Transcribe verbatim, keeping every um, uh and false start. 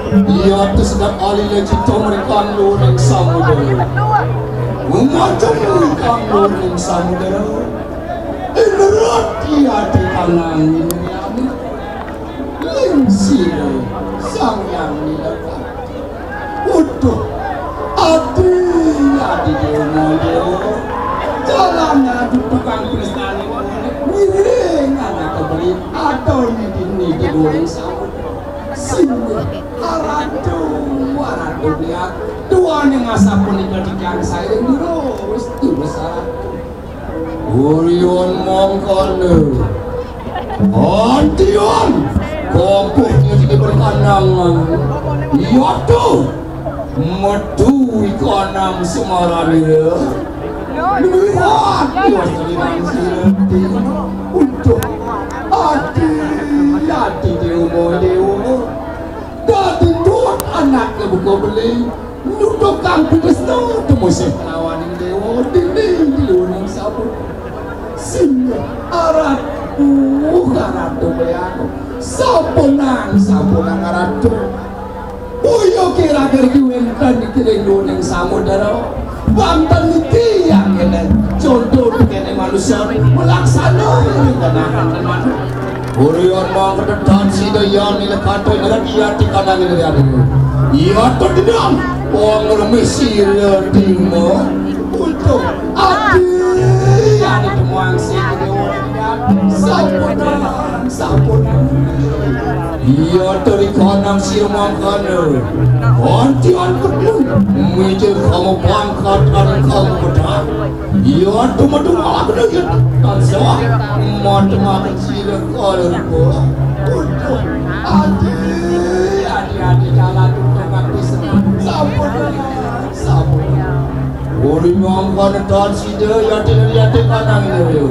Iya, terus sedap alih lecito merikan luring samudera. Memacam merikan luring samudera. Inerat iya di kanang ini. Lingsira sang yang nilakan. Uduh, adi, adi dewa, dewa. Jalan adu tukang prestani. Wiring anak kebeli. Atau nidi, nidi goreng sawit. Sini, aratu, aratu lihat. Tuan yang asap menikah di kang saya. Terus, terus aratu. Uryon mangkana. Antian, kokohnya di perkanangan. Iya tuh. Metu ikanang semarane. Lihat, lihat, lihat, lihat. Untuk ati, ati dewa, dewa. Dadi tuwek anake buka beli, nutukang pitresna tumusih lawaning dewa, dinding diluning sabut. Sing arat, uh, arat dobean. Sapunang, sapunang arat. Boya kira-kira iki wenten iki ring duning samudra. Banten iki yang kene contoh kene manusia melaksana ring tengah-tengah. Uryon mangketetan sida yang nilekata ngerti ati kadang nilekata. Iya, tenang. Wong ngremeh sira dima. Untuk ati yang ditemuang sing dewa. Sampun, sampun. Iya, dari kanang sira mangkana. Antian ketemu. Meja kamu pangkat, ada kamu pedang. Iya, cuma-cuma aku dah ya. Tan sewah. Mau cuma sira kalau rupa. Untuk ati, ati, ati, jalan untuk aku senang. Sampun, sampun. Uri mangkana tan sida, yati, yati kanang ini.